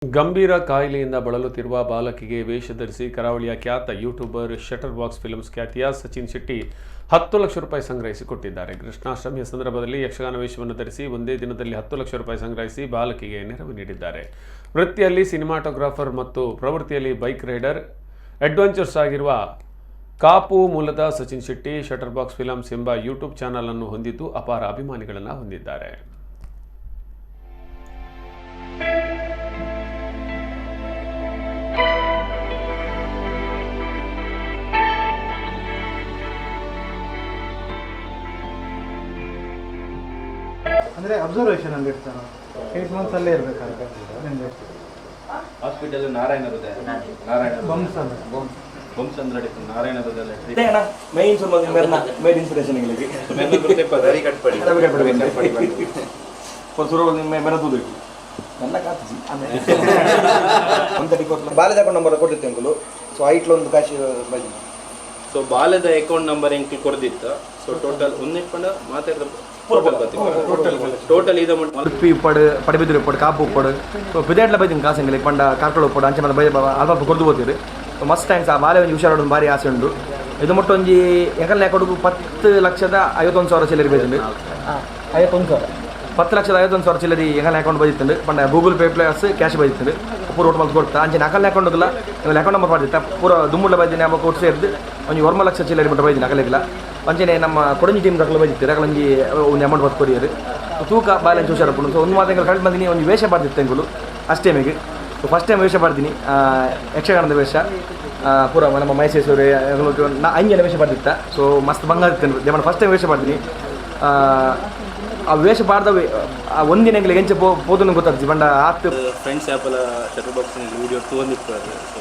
ಗಂಭೀರ ಕಾಯಿಲೆಯಿಂದ ಬಳಲುತ್ತಿರುವ ಬಾಲಕಿಗೆ ವೇಷ ಧರಿಸಿ ಕರಾವಳಿಯ ಖ್ಯಾತ ಯೂಟ್ಯೂಬರ್, ಶಟರ್ ಬಾಕ್ಸ್ ಫಿಲ್ಮ್ಸ್ ಖ್ಯಾತಿಯ ಸಚಿನ್ ಶೆಟ್ಟಿ 10 ಲಕ್ಷ ರೂಪಾಯಿ ಸಂಗ್ರಹಿಸಿ ಕೊಟ್ಟಿದ್ದಾರೆ. ಕೃಷ್ಣಾಷ್ಟಮಿಯ ಸಂದರ್ಭದಲ್ಲಿ ಯಕ್ಷಗಾನ ವೇಷವನ್ನು ಧರಿಸಿ ಒಂದೇ ದಿನದಲ್ಲಿ 10 ಲಕ್ಷ ರೂಪಾಯಿ ಸಂಗ್ರಹಿಸಿ ಬಾಲಕಿಗೆ ನೆರವು ನೀಡಿದ್ದಾರೆ. ವೃತ್ತಿಯಲ್ಲಿ ಸಿನಿಮಾಟೋಗ್ರಾಫರ್ ಮತ್ತು ಪ್ರವೃತ್ತಿಯಲ್ಲಿ ಬೈಕ್ ರೈಡರ್, ಅಡ್ವೆಂಚರ್ಸ್ ಆಗಿರುವ ಕಾಪು ಮೂಲದ Sachin Shetty shutter box films ಎಂಬ ಯೂಟ್ಯೂಬ್ ಚಾನಲ್ ಅನ್ನು ಹೊಂದಿದ್ದು, ಅಪಾರ ಅಭಿಮಾನಿಗಳನ್ನು ಹೊಂದಿದ್ದಾರೆ. ಅಂದರೆ ಅಬ್ಸರ್ವೇಷನ್ ಅಲ್ಲಿ ಇರ್ತಾರ? 8 ಮಂತ್ಸ್ ಅಲ್ಲೇ ಇರಬೇಕಾಗುತ್ತೆ ನಿಮಗೆ. ಹಾಸ್ಪಿಟಲ್ ನಾರಾಯಣ ಹೃದಯ, ನಾರಾಯಣ ಬಂಪ್ಸ್ ಅಲ್ಲ? ಬೊಮ್ಸಂದ್ರ ನಾರಾಯಣ ಹೃದಯ. ಅಣ್ಣ, ಮೈನ್ ಸುಮ್ಮ ಮೆರ್ನ ಮೈನ್ ಇನ್ಸ್ಪಿರೇಷನ್ ಎಂಗಳಿಗೆ. ರವಿ ಕಟ್ಪಡಿ. ರವಿ ಕಟ್ಪಡಿ. ಸುರು ಮೆರ ತೂಬೇಕು ನನ್ನ ಕಾತಿಜಿ ಆಮೇಲೆ ಒಂದು ಕೊಟ್ಟು. ಬಾಲೆದ ಅಕೌಂಟ್ ನಂಬರ್ ಕೊಟ್ಟಿತ್ತು ಅಂಕುಲು. ಸೊ ಐಟ್ಲ ಒಂದು ಕಾಶಿ ಬಜಿ. ಸೊ ಬಾಲದ ಅಕೌಂಟ್ ನಂಬರ್ ಎಂಕ್ ಕೊರ್ದಿತ್ತು. ಸೊ ಟೋಟಲ್ ಒಂದಿಟ್ ಪಂಡ ಮಾತಾಡ್ದ ಟೋಟಲ್ ಟೋಟಲ್ ಇದ. ಉಡುಪಿ ಉಪ್ಪಡು, ಪಡಬಿದ್ರಿ ಉಪ್ಪಡು, ಕಾಪು ಉಪ್ಪಡು, ಸೊ ಪಿದಾಡ್ಲ ಬೈದಿನ ಕಾಸು ಎಂಗಳಿಗೆ ಪಂಡ ಕಾರ್ಕಳ ಉಪ್ಪಡು, ಅಂಚೆ ಮತ್ತೆ ಬೈ ಅಲ್ಪ ಕೊರ್ದು ಹೋಗ್ತೀರಿ. ಸೊ ಮಸ್ತ್ thanks. ಆ ಬಾಲೆ ಒಂಜಿ ಹುಷಾರು, ಭಾರಿ ಆಸೆ ಉಂಡು. ಇದು ಮುಟ್ಟು ಒಂಜಿ ಎಂಕಲ್ನ ಅಕೌಂಟ್ಗೆ 10,51,000 ಚಿಲ್ಲರಿ ಬೈದುಂಡು. 51,000. 10,51,000 ಚಿಲ್ಲರಿ ಎಂಕಲ್ನ ಅಕೌಂಟ್ ಬೈದಿತ್ತುಂಡು. ಪಂಡ ಗೂಗಲ್ ಪೇ ಪ್ಲಸ್ ಕ್ಯಾಶ್ ಬೈದಿತ್ತುಂಡು. ಪೂರ ಒಟ್ಟು ಮಲ್ತ್ ಕೊಡ್ತಾ. ಅಂಚೆ ಅಕಲ್ನ ಅಕೌಂಟ್ಗಲ್ಲ ಎಂಕಲ್ ಅಕೌಂಟ್ ನಂಬರ್ ಮಾಡಿತ್ತ. ಪೂರ ದುಮ್ಮುಡ್ಲ ಬೈದಿನ ಒಟ್ಟು ಸೇರಿದ್ದು ಒಂಜಿ 9 ಲಕ್ಷ ಚಿಲ್ಲರಿ ಮುಟ್ಟ ಬೈದಿನ ಅಕಲೆಗ್ಲ. ಅಂಚನೆ ನಮ್ಮ ಕೊಡಂಜಿ ಟೀಮ್ ದಕಲು ಬೈದಿತ್ತು. ಅಕಲೊಂಜಿ ಒಂದು ಅಮೌಂಟ್ ಬತ್ತು ಕೊರಿಯರು. ತೂಕ ಬ್ಯಾಲೆನ್ಸ್ ಹುಷಾರಪ್ಪುಂಡು. ಸೊ ಒಂದು ಮಾತು, ಎಂಕಲ್ ಕರೆಕ್ಟ್ ಬಂದಿನಿ. ಒಂದು ವೇಷ ಪಾಡ್ದಿತ್ತು ಎಂಕುಲು ಅಷ್ಟೇಮಿಗೆ. ಸೊ ಫಸ್ಟ್ ಟೈಮ್ ವೇಷ ಪಾಡ್ತೀನಿ, ಯಕ್ಷಗಾನದ ವೇಷ. ಪೂರ ನಮ್ಮ ಮಹೇಶ್ವರಿ ನಾ ಐದು ಜನ ವೇಷ ಪಾಡ್ದಿತ್ತ. ಸೊ ಮಸ್ತ್ ಬಂಗಾರ ಇತ್ತು. ಫಸ್ಟ್ ಟೈಮ್ ವೇಷ ಪಾಡ್ತೀನಿ. ಆ ವೇಷ ಪಾಡ್ದವೆ ಆ ಒಂದಿನ ಎಂಕ್ಲೆಗ್ ಎಂಚ ಪೋದುನು ಗೊತ್ತಾಗ್ತದೆ ಪಂಡ ಆತ್. ಫ್ರೆಂಡ್ಸ್ ಆ್ಯಪಲ ಶಟರ್ ಬಾಕ್ಸ್ ವಿಡಿಯೋ ತೂವೊಂದಿಪ್ಪು. ಸೊ